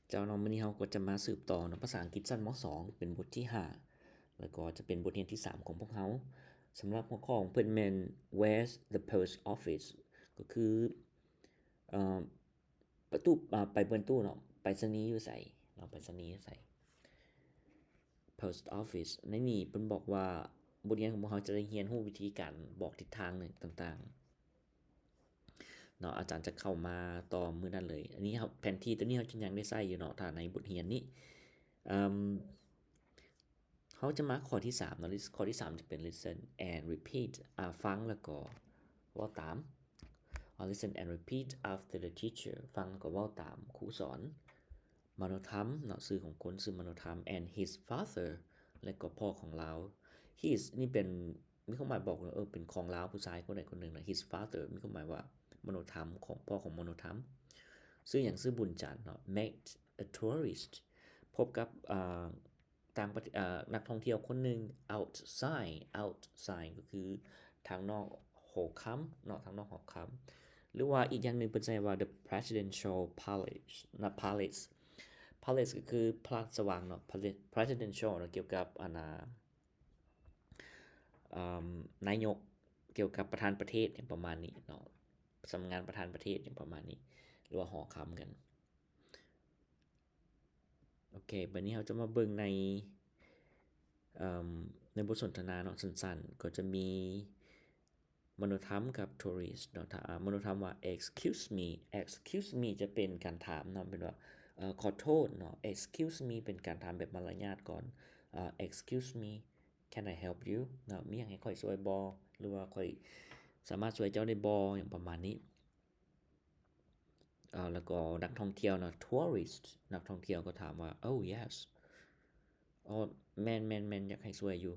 ເຈົ້າເນາະ ມື້ນີ້ເຮົາກໍຈະມາສືບຕໍ່ເນາະ ພາສາອັງກິດຊັ້ນ ມ. ສອງ ເປັນບົດທີຫ້າ ແລ້ວກໍຈະເປັນບົດຮຽນທີສາມຂອງພວກເຮົາ. ສຳລັບຫົວຂໍ້ຂອງເພິ່ນແມ່ນ Where's the post office? ກໍຄື ເອີ ປະຕູ ອາ ໄປເປີດຕູ້ເນາະ ໄປສະນີຢູ່ໃສເນາະ ໄປສະນີຢູ່ໃສ Post office. ໃນນີ້ເພິ່ນບອກວ່າ ບົດຮຽນຂອງພວກເຮົາຈະໄດ້ຮຽນຮູ້ວິທີການບອກທິດທາງຕ່າງໆ ເນາະ ອາຈານຈະເຂົ້າມາຕໍ່ມື້ນັ້ນເລີຍ. ອັນນີ້ເຮົາ ແຜນທີ່ຕົວນີ້ເຮົາຈະຍັງໄດ້ໃຊ້ຢູ່ເນາະ ຖ້າໃນບົດຮຽນນີ້. ເອີ ເຮົາຈະມາຂໍ້ທີສາມເນາະ ຂໍ້ທີສາມຈະເປັນ listen and repeat ອາ ຟັງແລ້ວກໍເວົ້າຕາມ. ອາ listen and repeat after the teacher ຟັງແລ້ວກໍເວົ້າຕາມຄູສອນ. ມະໂນທຳເນາະ ຊື່ຂອງຄົນຊື່ມະໂນທຳ and his father ແລະກໍພໍ່ຂອງລາວ. His ນີ້ເປັນ ມີຄວາມໝາຍບອກເນາະ ເອີ ເປັນຂອງລາວ ຜູ້ຊາຍຄົນໃດຄົນໜຶ່ງເນາະ. His father ມີຄວາມໝາຍວ່າມະໂນທຳ ຂອງພໍ່ຂອງມະໂນທຳ. ຊື່ຫຍັງ? ຊື່ບຸນຈັນເນາະ. Met a tourist ພົບກັບ ອາ ຕ່າງປະເທດ ອາ ນັກທ່ອງທ່ຽວຄົນໜຶ່ງ outside outside ກໍຄືທາງນອກຫໍຄຳເນາະ ທາງນອກຫໍຄຳ. ຫຼືວ່າອີກຢ່າງໜຶ່ງເພິ່ນໃຊ້ວ່າ the presidential palace ນະ palace palace ກໍຄືພະລາຊະວັງເນາະ palace presidential ເນາະ ກ່ຽວກັບ ອັນນາ ອາ ນາຍົກ ກ່ຽວກັບປະທານປະເທດ ຫຍັງປະມານນີ້ເນາະ ສຳນັກງານປະທານປະເທດ ຫຍັງປະມານນີ້ ຫຼືວ່າຫໍຄຳກັນ. ໂອເຄ ບັດນີ້ເຮົາຈະມາເບິ່ງໃນ ເອີ ໃນບົດສົນທະນາເນາະ ສັ້ນໆ ກໍຈະມີມະໂນທຳກັບ tourist ເນາະ. ຖ້າ ອາ ມະໂນທຳວ່າ excuse me excuse me ຈະເປັນການຖາມເນາະ ເປັນວ່າ ເອີ ຂໍໂທດເນາະ. Excuse me ເປັນການຖາມແບບມາລະຍາດກ່ອນ. ເອີ excuse me can I help you ເນາະ ມີຫຍັງໃຫ້ຂ້ອຍຊ່ວຍບໍ່ ຫຼືວ່າຂ້ອຍສາມາດຊ່ວຍເຈົ້າໄດ້ບໍ່ ຫຍັງປະມານນີ້. ເອີ ແລ້ວກໍນັກທ່ອງທ່ຽວເນາະ tourist ນັກທ່ອງທ່ຽວກໍຖາມວ່າ oh yes ອໍ ແມ່ນໆໆ ຢາກໃຫ້ຊ່ວຍຢູ່.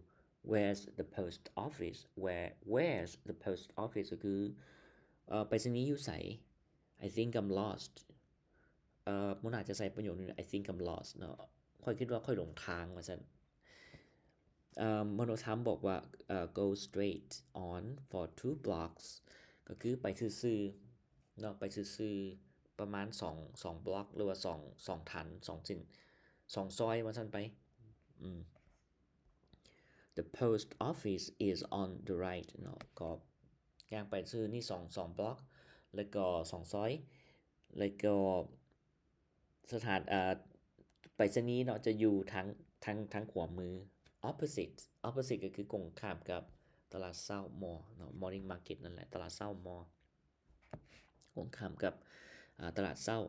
Where's the post office? Where where's the post office? ກໍຄື ເອີ ໄປສະນີຢູ່ໃສ? I think I'm lost. ເອີ ມັນອາດຈະໃຊ້ປະໂຫຍກນີ້ I think I'm lost ເນາະ ຂ້ອຍຄິດວ່າຂ້ອຍຫຼົງທາງ ວ່າຊັ້ນ. ເອີ ມະໂນທຳບອກວ່າ ເອີ go straight on for two blocks ກໍຄືໄປຊື່ໆເນາະ ໄປຊື່ໆປະມານສອງ ສອງບລັອກ ຫຼືວ່າສອງ ສອງຖັນ ສອງເສັ້ນ ສອງຊອຍ ວ່າຊັ້ນໄປ. ອືມ The post office is on the right ເນາະ ກໍຍ່າງໄປຊື່ນີ້ສອງ ສອງບລັອກ ແລ້ວກໍສອງຊອຍ ແລ້ວກໍ ສະຖານ ເອີ ໄປສະນີເນາະ ຈະຢູ່ທາງ ທາງ ທາງຂວາມື. Opposite opposite ກໍຄືກົງຂ້າມກັບຕະຫຼາດເຊົ້າ mall ເນາະ morning market ນັ້ນແຫຼະ ຕະຫຼາດເຊົ້າ mall ກົງຂ້າມກັບ ອາ ຕະຫຼາດເຊົ້າ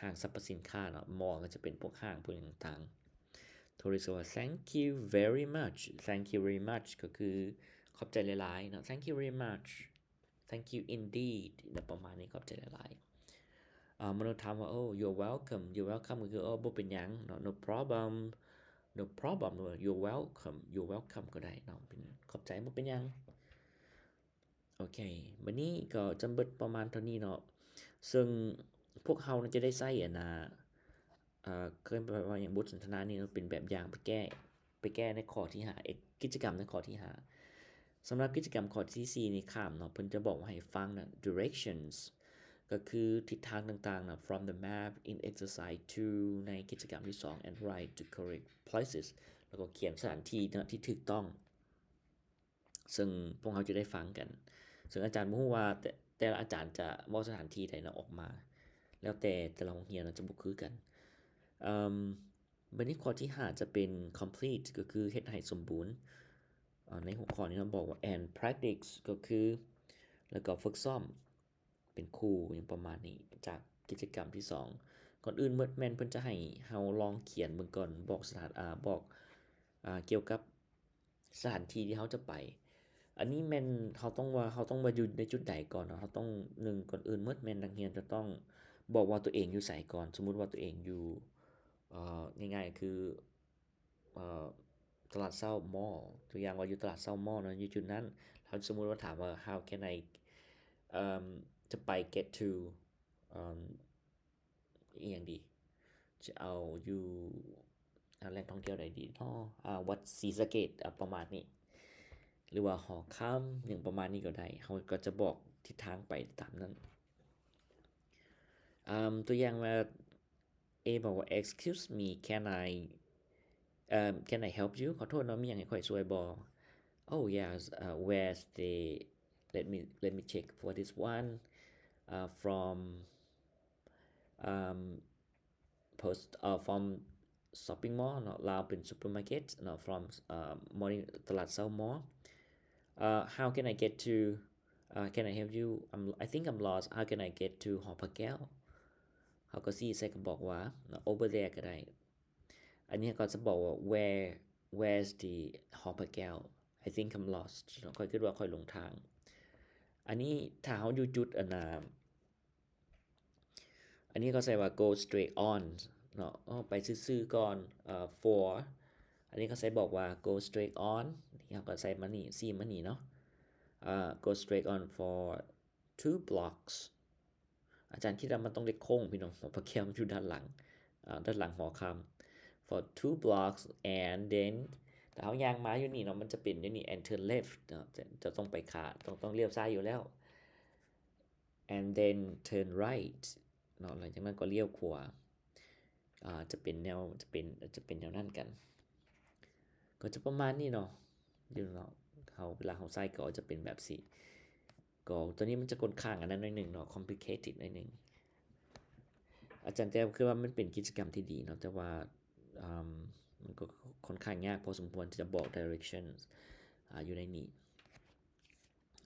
ຫ້າງສັບພະສິນຄ້າເນາະ mall ກໍຈະເປັນພວກຫ້າງພວກຫຍັງຕ່າງໆ. Tourist ກໍວ່າ thank you very much thank you very much ກໍຄືຂອບໃຈຫຼາຍໆເນາະ thank you very much Thank you indeed ແບບປະມານນີ້ ຂອບໃຈຫຼາຍໆ. ເອີ ມະນຸດຖາມວ່າ oh you're welcome you're welcome ກໍຄື ໂອ້ ບໍ່ເປັນຫຍັງເນາະ no problem no problem ຫຼືວ່າ you're welcome you're welcome ກໍໄດ້ເນາະ ເປັນຂອບໃຈ ບໍ່ເປັນຫຍັງ. ໂອເຄ ບັດນີ້ກໍຈະເບິດປະມານເທົ່ານີ້ເນາະ ເຊິ່ງພວກເຮົາຈະໄດ້ໃຊ້ ອັນນາ ເອີ ເອີ້ນໄປວ່າຫຍັງ ບົດສົນທະນານີ້ເນາະ ເປັນແບບຢ່າງໄປແກ້ ໄປແກ້ໃນຂໍ້ທີຫ້າ ເອ ກິດຈະກຳໃນຂໍ້ທີຫ້າ. ສຳລັບກິດຈະກຳຂໍ້ທີສີ່ນີ້ຂ້າມເນາະ ເພິ່ນຈະບອກວ່າໃຫ້ຟັງນະ directions ກໍຄືທິດທາງຕ່າງໆນະ from the map in exercise two ໃນກິດຈະກຳທີສອງ and write the correct places ແລ້ວກໍຂຽນສະຖານທີ່ເນາະທີ່ຖືກຕ້ອງ. ເຊິ່ງພວກເຮົາຈະໄດ້ຟັງກັນ ເຊິ່ງອາຈານບໍ່ຮູ້ວ່າແຕ່ ແຕ່ລະອາຈານຈະເວົ້າສະຖານທີ່ໃດນະອອກມາ ແລ້ວແຕ່ແຕ່ລະໂຮງຮຽນນະຈະບໍ່ຄືກັນ. ເອີ ບັດນີ້ຂໍ້ທີຫ້າຈະເປັນ complete ກໍຄືເຮັດໃຫ້ສົມບູນ ເອີ ໃນຫົວຂໍ້ນີ້ເນາະ ບອກວ່າ and practice ກໍຄື ແລ້ວກໍຝຶກຊ້ອມ ເປັນຄູ່ ຫຍັງປະມານນີ້ ຈາກກິດຈະກຳທີສອງ. ກ່ອນອື່ນໝົດແມ່ນເພິ່ນຈະໃຫ້ເຮົາລອງຂຽນເບິ່ງກ່ອນ ບອກສະຖານ ອາ ບອກ ອາ ກ່ຽວກັບສະຖານທີ່ທີ່ເຮົາຈະໄປ. ອັນນີ້ແມ່ນເຮົາຕ້ອງວ່າ ເຮົາຕ້ອງວ່າຢູ່ໃນຈຸດໃດກ່ອນເນາະ ເຮົາຕ້ອງ ໜຶ່ງ ກ່ອນອື່ນໝົດແມ່ນນັກຮຽນຈະຕ້ອງບອກວ່າຕົວເອງຢູ່ໃສກ່ອນ. ສົມມຸດວ່າຕົວເອງຢູ່ ເອີ ງ່າຍໆຄື ເອີ ຕະຫຼາດເຊົ້າ mall ຕົວຢ່າງວ່າຢູ່ຕະຫຼາດເຊົ້າ mall ເນາະ ຢູ່ຈຸດນັ້ນ ເຮົາສົມມຸດວ່າຖາມວ່າ how can I ເອີ ຈະໄປ get to ເອີ ອີ່ຫຍັງດີ ຈະເອົາຢູ່ ອາ ແຫຼ່ງທ່ອງທ່ຽວໃດດີເນາະ ອາ ວັດສີສະເກດ ອາ ປະມານນີ້ ຫຼືວ່າຫໍຄຳ ຫຍັງປະມານນີ້ກໍໄດ້ ເຮົາກໍຈະບອກທິດທາງໄປຕາມນັ້ນ. ອາ ຕົວຢ່າງວ່າ A ບອກວ່າ Excuse me, can I um can I help you? ຂໍໂທດເນາະ ມີຫຍັງໃຫ້ຂ້ອຍຊ່ວຍບໍ່? Oh yes, uh, where's the let me let me check for this one. Uh, from um post uh, from shopping mall ເນາະ ລາວເປັນ supermarket ເນາະ from uh morning ຕະຫຼາດເຊົ້າ mall. Uh, how can I get to uh can I help you? I'm, I think I'm lost. How can I get to ຫໍພະແກ້ວ? ເຮົາກໍຊີ້ໃສ່ ກໍບອກວ່າ over there ກໍໄດ້. ອັນນີ້ກໍຈະບອກວ່າ where where's the ຫໍພະແກ້ວ? I think I'm lost. ຂ້ອຍຄິດວ່າຂ້ອຍຫຼົງທາງ. ອັນນີ້ຖ້າເຮົາຢູ່ຈຸດອັນນ່າ ອັນນີ້ເຂົາໃສ່ວ່າ go straight on ເນາະ ເອົາໄປຊື່ໆກ່ອນ. ເອີ for ອັນນີ້ເຂົາໃສ່ບອກວ່າ go straight on ນີ້ເຮົາກໍໃສ່ມານີ້ ຊີ້ມານີ້ເນາະ. ເອີ go straight on for two blocks. ອາຈານຄິດວ່າມັນຕ້ອງເລັກໂຄ້ງ ພີ່ນ້ອງ ເພາະວ່າແຄມຢູ່ດ້ານຫຼັງ ເອີ ດ້ານຫຼັງຫໍຄຳ for two blocks and then ຖ້າເຮົາຍ່າງມາຢູ່ນີ້ເນາະ ມັນຈະເປັນຢູ່ນີ້ and turn left ເນາະ ຈະ ຈະຕ້ອງໄປຂາ ຕ້ອງ ຕ້ອງລ້ຽວຊ້າຍຢູ່ແລ້ວ and then turn right ເນາະ ຫຼັງຈາກນັ້ນກໍລ້ຽວຂວາ. ອ່າ ຈະເປັນແນວ ຈະເປັນ ຈະເປັນແນວນັ້ນກັນ ກໍຈະປະມານນີ້ເນາະ ຢູ່ເນາະ ເຮົາ ເວລາເຮົາໃຊ້ກໍຈະເປັນແບບຊີ້ ກໍຕົວນີ້ມັນຈະຂ້ອນຂ້າງອັນນັ້ນໜ້ອຍໜຶ່ງເນາະ complicated ໜ້ອຍໜຶ່ງ ອາຈານແຕ່ຄິດວ່າມັນເປັນກິດຈະກຳທີ່ດີເນາະ ແຕ່ວ່າ ອາ ມັນກໍຂ້ອນຂ້າງຍາກພໍສົມຄວນທີ່ຈະບອກ directions ອາ ຢູ່ໃນນີ້.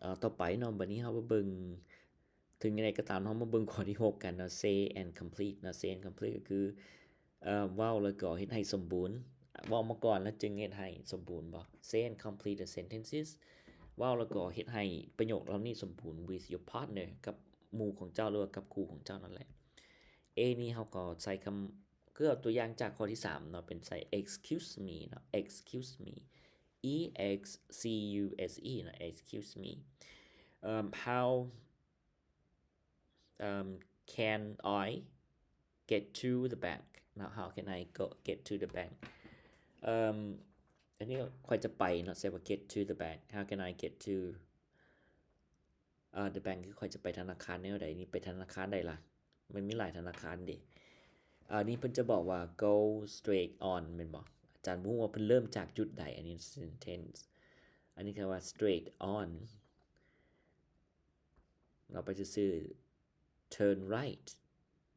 ເອີ ຕໍ່ໄປເນາະ ບັດນີ້ເຮົາມາເບິ່ງ ເຖິງຢ່າງໃດກໍຕາມ ເຮົາມາເບິ່ງຂໍ້ທີຫົກກັນເນາະ say and complete ເນາະ say and complete ກໍຄື ເອີ ເວົ້າແລ້ວກໍເຮັດໃຫ້ສົມບູນ ເວົ້າມາກ່ອນແລ້ວຈຶ່ງເຮັດໃຫ້ສົມບູນບໍ? Say and complete the sentences ເວົ້າແລ້ວກໍເຮັດໃຫ້ປະໂຫຍກເຫຼົ່ານີ້ສົມບູນ with your partner ກັບໝູ່ຂອງເຈົ້າ ຫຼືວ່າກັບຄູ່ຂອງເຈົ້ານັ້ນແຫຼະ. A ນີ້ເຮົາກໍໃສ່ຄຳ ຄືເອົາຕົວຢ່າງຈາກຂໍ້ທີສາມເນາະ ເປັນໃສ່ excuse me ເນາະ excuse me E X C U S E ເນາະ excuse me. Um, how um, can I get to the bank? ເນາະ how can I go get to the bank? Um, ອັນນີ້ຂ້ອຍຈະໄປເນາະ ໃສ່ວ່າ get to the bank. How can I get to ເອີ the bank ຄືຂ້ອຍຈະໄປທະນາຄານແນວໃດ? ນີ້ໄປທະນາຄານໃດລະ? ມັນມີຫຼາຍທະນາຄານເດ. ອັນນີ້ເພິ່ນຈະບອກວ່າ go straight on ແມ່ນບໍ່? ອາຈານບໍ່ຮູ້ວ່າເພິ່ນເລີ່ມຈາກຈຸດໃດ. ອັນນີ້ sentence ອັນນີ້ເອີ້ນວ່າ straight on ເຮົາໄປຊື່ໆ turn right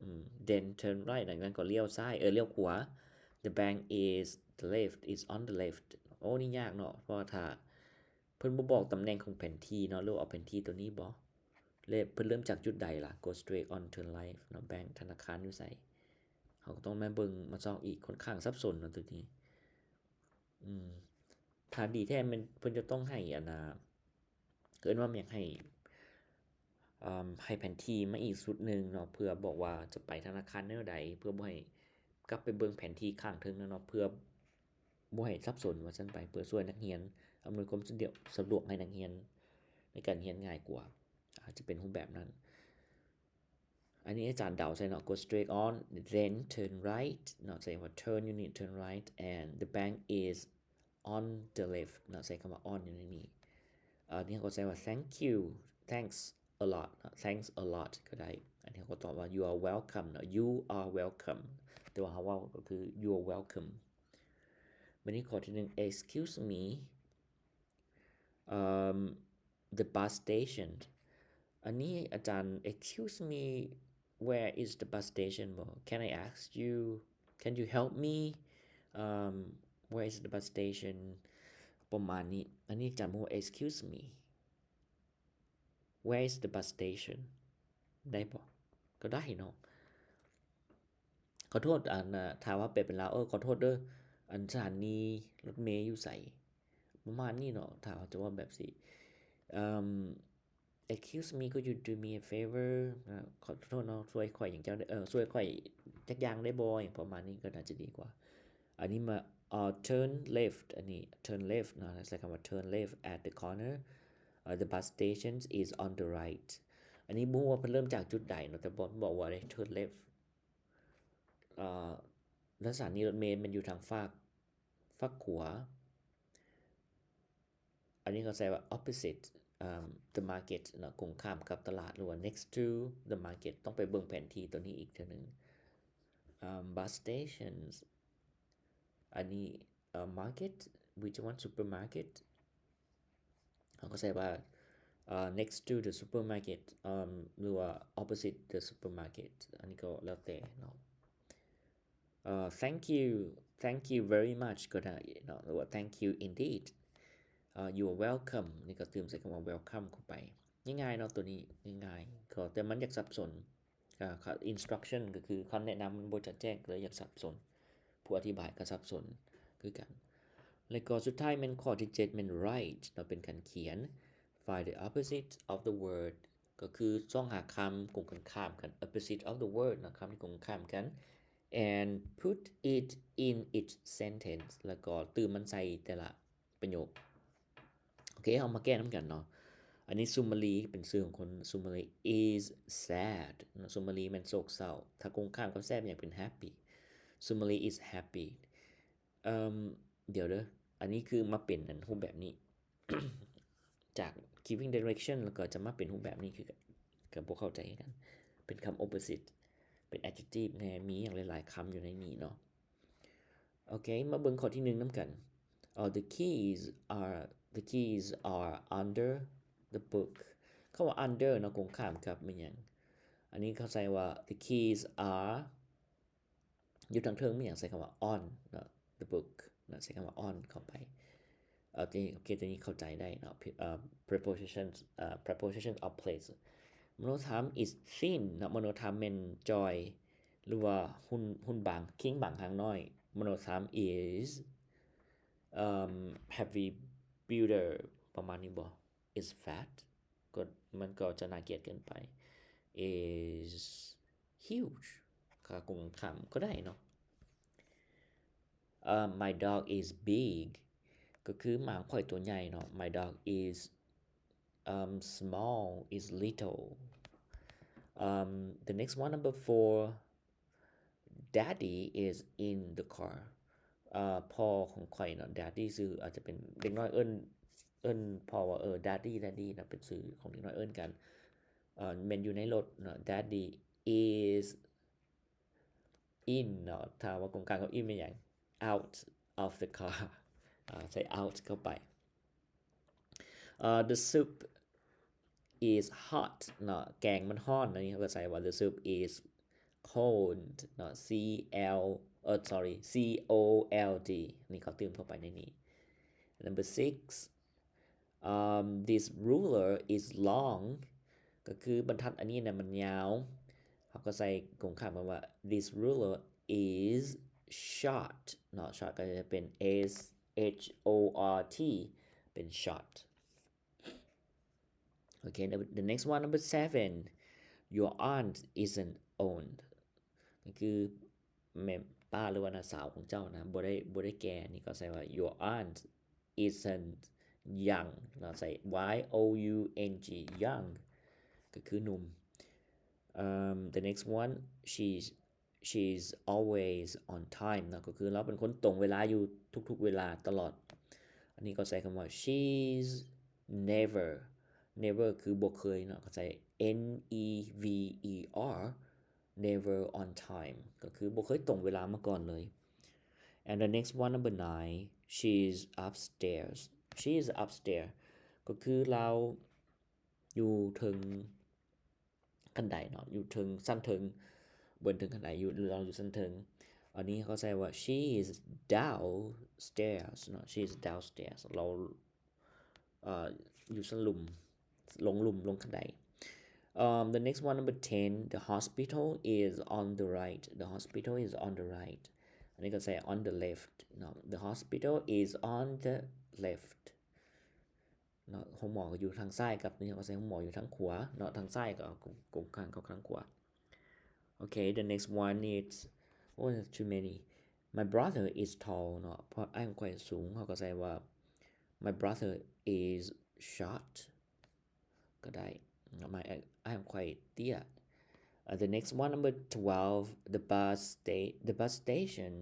ອືມ then turn right ຫຼັງຈາກນັ້ນກໍລ້ຽວຊ້າຍ ເອີ ລ້ຽວຂວາ. The bank is the left, is on the left. ໂອ້ ນີ້ຍາກເນາະ ເພາະວ່າຖ້າເພິ່ນບໍ່ບອກຕຳແໜ່ງຂອງແຜນທີ່ເນາະ ຫຼືວ່າເອົາແຜນທີ່ຕົວນີ້ບໍ ແລະ ເພິ່ນເລີ່ມຈາກຈຸດໃດລະ? Go straight on, turn right ເນາະ bank ທະນາຄານຢູ່ໃສ? ເຮົາກໍຕ້ອງມາເບິ່ງມາຊອກອີກ ຂ້ອນຂ້າງສັບສົນເນາະຕົວນີ້. ອືມ ຖ້າດີແທ້ແມ່ນເພິ່ນຈະຕ້ອງໃຫ້ອັນນ່າ ເອີ້ນວ່າຫຍັງ ໃຫ້ ເອີ່ມ ໃຫ້ແຜນທີ່ມາອີກຊຸດໜຶ່ງເນາະ ເພື່ອບອກວ່າຈະໄປທະນາຄານແນວໃດ ເພື່ອບໍ່ໃຫ້ກັບໄປເບິ່ງແຜນທີ່ຂ້າງເທິງເນາະ ເພື່ອບໍ່ໃຫ້ສັບສົນວ່າຊັ້ນໄປ ເພື່ອຊ່ວຍນັກຮຽນ ອຳນວຍຄວາມສະດວກ ສະດວກໃຫ້ນັກຮຽນໃນການຮຽນງ່າຍກວ່າ ອາດຈະເປັນຮູບແບບນັ້ນ. ອັນນີ້ອາຈານເດົາໃສ່ເນາະ go straight on then turn right ເນາະ ໃສ່ວ່າ turn ຢູ່ນີ້ turn right and the bank is on the left ເນາະ ໃສ່ຄຳວ່າ on ຢູ່ໃນນີ້. ອັນນີ້ເຮົາກໍໃສ່ວ່າ thank you, thanks a lot ເນາະ thanks a lot ກໍໄດ້. ອັນນີ້ເຮົາກໍຕອບວ່າ you are welcome ເນາະ you are welcome ແຕ່ວ່າເຮົາເວົ້າກໍຄື you are welcome. ບັດນີ້ຂໍ້ທີໜຶ່ງ excuse me, um, the bus station. ອັນນີ້ອາຈານ excuse me, where is the bus station ບໍ? Can I ask you, can you help me, um, where is the bus station? ປະມານນີ້. ອັນນີ້ອາຈານບອກວ່າ excuse me, where is the bus station? ໄດ້ບໍ່? ກໍໄດ້ເນາະ. ຂໍໂທດ ອັນ ຖ້າວ່າແປເປັນລາວ ເອີ ຂໍໂທດເດີ ອັນ ສະຖານີລົດເມຢູ່ໃສ? ປະມານນີ້ເນາະ ຖ້າເຮົາຈະເວົ້າແບບຊີ້. ເອີ່ມ excuse me, could you do me a favor? ເອີ ຂໍໂທດເນາະ ຊ່ວຍຂ້ອຍຫຍັງເຈົ້າ ເອີ ຊ່ວຍຂ້ອຍຈັກຢ່າງໄດ້ບໍ່? ຫຍັງປະມານນີ້ກໍໜ້າຈະດີກວ່າ. ອັນນີ້ມາ ເອີ turn left ອັນນີ້ turn left ເນາະ ໃຊ້ຄຳວ່າ turn left at the corner. ເອີ the bus station is on the right. ອັນນີ້ບໍ່ຮູ້ວ່າເພິ່ນເລີ່ມຈາກຈຸດໃດເນາະ ແຕ່ບອກ ບອກວ່າໄດ້ turn left. ເອີ ສະຖານີລົດເມແມ່ນຢູ່ທາງຟາກ ຟາກຂວາ. ອັນນີ້ເຂົາໃສ່ວ່າ opposite, um, the market ເນາະ ກົງຂ້າມກັບຕະຫຼາດ ຫຼືວ່າ next to the market. ຕ້ອງໄປເບິ່ງແຜນທີ່ຕົວນີ້ອີກເທື່ອໜຶ່ງ. um, bus stations. ອັນນີ້ uh, market, which one, supermarket. ເຮົາກໍໃຊ້ວ່າ uh, next to the supermarket, um, ຫຼືວ່າ opposite the supermarket. ອັນນີ້ກໍແລ້ວແຕ່ເນາະ. Uh, thank you, thank you very much ກໍໄດ້ເນາະ ຫຼືວ່າ thank you indeed. Uh, you're welcome ນີ້ກໍຕື່ມໃສ່ຄຳວ່າ welcome ເຂົ້າໄປ. ງ່າຍໆເນາະ ຕົວນີ້ງ່າຍໆ ກໍ ແຕ່ມັນຢາກສັບສົນ ອ່າ instruction ກໍຄືຄຳແນະນຳມັນບໍ່ຈະແຈ້ງ ກໍເລີຍຢາກສັບສົນ ຜູ້ອະທິບາຍກໍສັບສົນຄືກັນ. ແລ້ວກໍສຸດທ້າຍແມ່ນຂໍ້ທີເຈັດ ແມ່ນ write ເນາະ ເປັນການຂຽນ. Find the opposite of the word ກໍຄືຊອກຫາຄຳກົງກັນຂ້າມກັນ opposite of the word ເນາະ ຄຳທີ່ກົງກັນຂ້າມກັນ and put it in each sentence ແລ້ວກໍຕື່ມມັນໃສ່ແຕ່ລະ ປະໂຫຍກ. ໂອເຄ ເຮົາມາແກ້ນຳກັນເນາະ. ອັນນີ້ Sumali ເປັນຊື່ຂອງຄົນ Sumali is sad ເນາະ Sumali ແມ່ນໂສກເສົ້າ ຖ້າກົງຂ້າມກັບ sad ແມ່ນຫຍັງ? ເປັນ happy. Sumali is happy. ເອີ່ມ ດຽວເດີ ອັນນີ້ຄືມາເປັນອັນຮູບແບບນີ້ ຈາກ giving direction ແລ້ວກໍຈະມາເປັນຮູບແບບນີ້ ຄືກັນ ກໍບໍ່ເຂົ້າໃຈຄືກັນ. ເປັນຄຳ opposite ເປັນ adjective ແດ່ ມີຫຍັງຫຼາຍໆຄຳຢູ່ໃນນີ້ເນາະ. ໂອເຄ ມາເບິ່ງຂໍ້ທີໜຶ່ງນຳກັນ. Uh, the keys are, the keys are under the book. ຄຳວ່າ under ເນາະ ກົງຂ້າມກັບແມ່ນຫຍັງ? ອັນນີ້ເຂົາໃຊ້ວ່າ the keys are ຢູ່ທາງເທິງແມ່ນຫຍັງ? ໃຊ້ຄຳວ່າ on ເນາະ the book ເນາະ ໃຊ້ຄຳວ່າ on ເຂົ້າໄປ. ໂອເຄ ໂອເຄ ຕົວນີ້ເຂົ້າໃຈໄດ້ເນາະ ເອີ່ preposition ເອີ່ preposition of place. Monothame is thin ເນາະ Monothame ແມ່ນຈ່ອຍ ຫຼືວ່າຫຸ່ນ ຫຸ່ນບາງ ຄີງບາງ ຮ່າງນ້ອຍ. Monothame is, um, heavy builder ປະມານນີ້ບໍ່? Is fat ກໍ ມັນກໍຈະໜ້າກຽດເກີນໄປ. Is huge ກໍກົງກັນຂ້າມກໍໄດ້ເນາະ. Um, my dog is big ກໍຄືໝາຂອງຂ້ອຍຕົວໃຫຍ່ເນາະ. My dog is, um, small, is little. Um, the next one, number four, Daddy is in the car. ເອີ ພໍ່ຂອງຂ້ອຍເນາະ Daddy ຊື່ອາດຈະເປັນເດັກນ້ອຍເອີ້ນ ເອີ້ນພໍ່ວ່າ ເອີ Daddy Daddy ນະ ເປັນຊື່ຂອງເດັກນ້ອຍເອີ້ນກັນ ເອີ ແມ່ນຢູ່ໃນລົດເນາະ. Daddy is in ເນາະ ຖ້າວ່າກົງກັນກັບ in ແມ່ນຫຍັງ? Out of the car. ເອີ ໃສ່ out ເຂົ້າໄປ. ເອີ the soup is hot ເນາະ ແກງມັນຮ້ອນ. ອັນນີ້ເຮົາກໍໃຊ້ວ່າ the soup is cold ເນາະ C L ເອີ sorry C O L D ນີ້ເຂົາຕື່ມເຂົ້າໄປໃນນີ້. Number six, um, this ruler is long ກໍຄືບັນທັດອັນນີ້ນະມັນຍາວ ເຮົາກໍໃສ່ກົງຂ້າມວ່າ this ruler is short ເນາະ short ກໍຈະເປັນ S H O R T ເປັນ short. ໂອເຄ the next one, number seven, your aunt isn't old ກໍຄືແມ່ປ້າ ຫຼືວ່ານ້າສາວຂອງເຈົ້ານະ ບໍ່ໄດ້ ບໍ່ໄດ້ແກ່. ນີ້ກໍໃຊ້ວ່າ your aunt isn't young ເນາະ ໃສ່ Y O U N G young ກໍຄືໜຸ່ມ. Um, the next one, she's she's always on time ເນາະ ກໍຄືລາວເປັນຄົນຕົງເວລາຢູ່ທຸກໆເວລາຕະຫຼອດ. ອັນນີ້ກໍໃຊ້ຄຳວ່າ she's never, never ຄືບໍ່ເຄີຍເນາະ ກໍໃຊ້ N E V E R, never on time ກໍຄືບໍ່ເຄີຍຕົງເວລາມາກ່ອນເລີຍ. And the next one, number nine, she's upstairs. She's upstairs ກໍຄືລາວຢູ່ເທິງ ຂັ້ນໄດເນາະ ຢູ່ເທິງ ຊັ້ນເທິງ ເບິ່ງເທິງຂັ້ນໄດ ຢູ່ ລາວຢູ່ຊັ້ນເທິງ. ອັນນີ້ເຂົາໃຊ້ວ່າ she is downstairs ເນາະ she is downstairs ລາວ ເອີ ຢູ່ຊັ້ນລຸ່ມ ລົງລຸ່ມ ລົງຂັ້ນໄດ. Um, the next one, number ten, the hospital is on the right. The hospital is on the right. ອັນນີ້ກໍໃຊ້ on the left ເນາະ the hospital is on the left ເນາະ ໂຮງໝໍກໍຢູ່ທາງຊ້າຍກັບ ນີ້ເຮົາກໍໃຊ້ໂຮງໝໍຢູ່ທາງຂວາເນາະ ທາງຊ້າຍກໍເອົາກົງ ກົງຂ້າມເຂົ້າທາງຂວາ. Okay, the next one is, oh, that's too many. My brother is tall ເນາະ ເພາະອ້າຍຂອງຂ້ອຍສູງ ເຮົາກໍໃຊ້ວ່າ my brother is short ກໍໄດ້ເນາະ my ອ້າຍຂອງຂ້ອຍເຕ້ຍ. Uh, the next one, number twelve, the bus sta- the bus station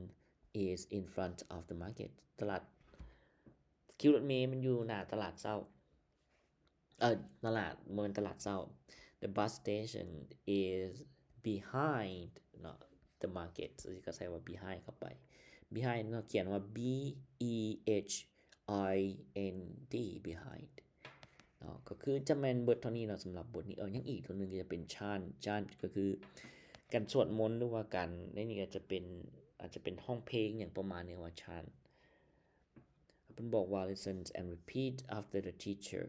is in front of the market. ຕະຫຼາດ ຄິວລົດເມມັນຢູ່ໜ້າຕະຫຼາດເຊົ້າ ເອີ ຕະຫຼາດ ບໍ່ແມ່ນຕະຫຼາດເຊົ້າ. The bus station is behind ເນາະ the market ແລ້ວກໍໃສ່ວ່າ behind ເຂົ້າໄປ. behind ເນາະ ຂຽນວ່າ b e h i n d behind ເນາະ ກໍຄືຈະແມ່ນເບິດເທົ່ານີ້ເນາະ ສຳລັບບົດນີ້. ເອີ ຍັງອີກຕົວໜຶ່ງກໍຈະເປັນ chant chant ກໍຄືການສວດມົນ ຫຼືວ່າການ ໃນນີ້ກໍຈະເປັນ ອາດຈະເປັນຮ້ອງເພງຫຍັງປະມານນີ້ວ່າ chant. ເພິ່ນບອກວ່າ listen and repeat after the teacher.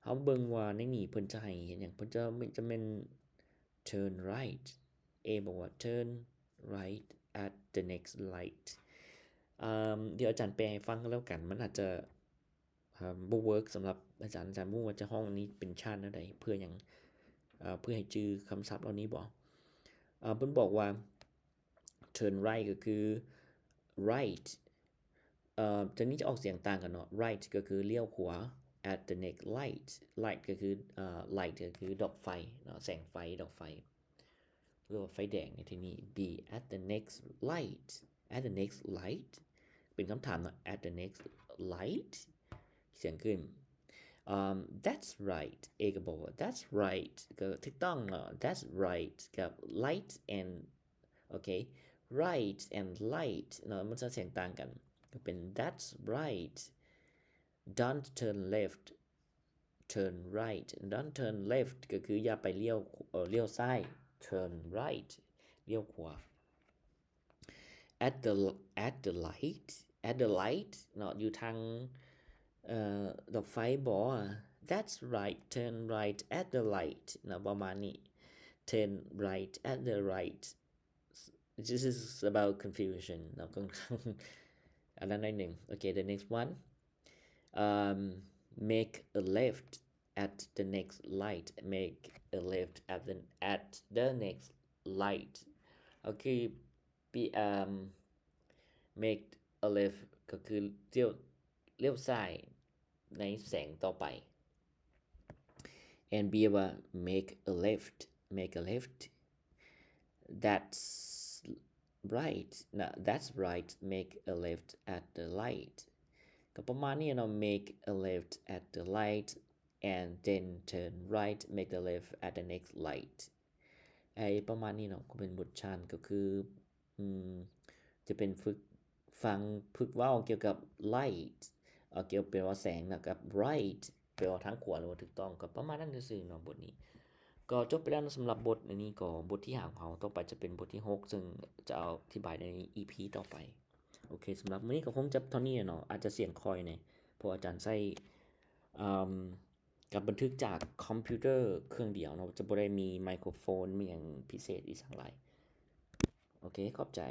ເຮົາເບິ່ງວ່າໃນນີ້ເພິ່ນຈະໃຫ້ເຮັດຫຍັງ ເພິ່ນຈະ ຈະແມ່ນ turn right. A ບອກວ່າ turn right at the next light. ເອີ່ມ ດຽວອາຈານແປໃຫ້ຟັງກໍແລ້ວກັນ ມັນອາດຈະ ເອີ່ມ ບໍ່ເວີກສຳລັບອາຈານ ອາຈານບໍ່ຮູ້ວ່າຈະຮ້ອງອັນນີ້ເປັນ chant ແນວໃດ ເພື່ອຫຍັງ ເອີ່ ເພື່ອໃຫ້ຈື່ຄຳສັບເຫຼົ່ານີ້ບໍ. ເອີ່ມ ເພິ່ນບອກວ່າ turn right ກໍຄື right ເອີ່ມ ຕົວນີ້ຈະອອກສຽງຕ່າງກັນເນາະ right ກໍຄືລ້ຽວຂວາ at the next light light ກໍຄື ເອີ່ light ກໍຄືດອກໄຟເນາະ ແສງໄຟ ດອກໄຟ ຫຼືວ່າໄຟແດງໃນທີ່ນີ້ be at the next light at the next light ເປັນຄຳຖາມເນາະ at the next light ສຽງຂຶ້ນ ເອີ່ມ that's right A ກໍບອກວ່າ that's right ກໍຖືກຕ້ອງເນາະ that's right ກັບ light and ໂອເຄ right and light ເນາະ ມັນຈະສຽງຕ່າງກັນ ກໍເປັນ that's right don't turn left turn right don't turn left ກໍຄືຢ່າໄປລ້ຽວ ເອີ່ ລ້ຽວຊ້າຍ turn right ລ້ຽວຂວາ at the at the light at the light ເນາະ ຢູ່ທາງ ເອີ່ ດອກໄຟບໍ that's right turn right at the light ເນາະ ປະມານນີ້ turn right at the light this is about confusion ເນາະ ຂ້ອນຂ້າງອັນນັ້ນໜ້ອຍໜຶ່ງ ໂອເຄ the next one um make a left at the next light make a left at the at the next light ກໍຄື make a left ກໍຄືລ້ຽວ ລ້ຽວຊ້າຍໃນແສງຕໍ່ໄປ and B ວ່າ make a left make a left that's right ນະ that's right make a left at the light ກໍປະມານນີ້ເນາະ make a left at the light and then turn right make a left at the next light ໄອ້ປະມານນີ້ເນາະ ກໍເປັນບົດ chant ກໍຄື ອືມ ຈະເປັນຝຶກຟັງ ຝຶກເວົ້າກ່ຽວກັບ light ເອີ່ ກ່ຽວ ແປວ່າແສງ ແລ້ວກັບ right ແປວ່າທາງຂວາ ຫຼືວ່າຖືກຕ້ອງ ກໍປະມານນັ້ນຊື່ໆເນາະ ບົດນີ້. ກໍຈົບໄປແລ້ວເນາະ ສຳລັບບົດອັນນີ້ ກໍບົດທີຫ້າຂອງເຮົາ. ຕໍ່ໄປຈະເປັນບົດທີຫົກ ເຊິ່ງຈະເອົາອະທິບາຍໃນ ອີພີ ຕໍ່ໄປ. ໂອເຄ ສຳລັບມື້ນີ້ກໍຄົງຈະເທົ່ານີ້ເນາະ ອາດຈະສຽງຄ່ອຍແດ່ ເພາະອາຈານໃຊ້ ເອີ່ມ ການບັນທຶກຈາກຄອມພິວເຕີເຄື່ອງດຽວເນາະ ຈະບໍ່ໄດ້ມີໄມໂຄຣໂຟນ ມີຫຍັງພິເສດອີ່ຫຍັງຫຼາຍ. ໂອເຄ ຂອບໃຈ.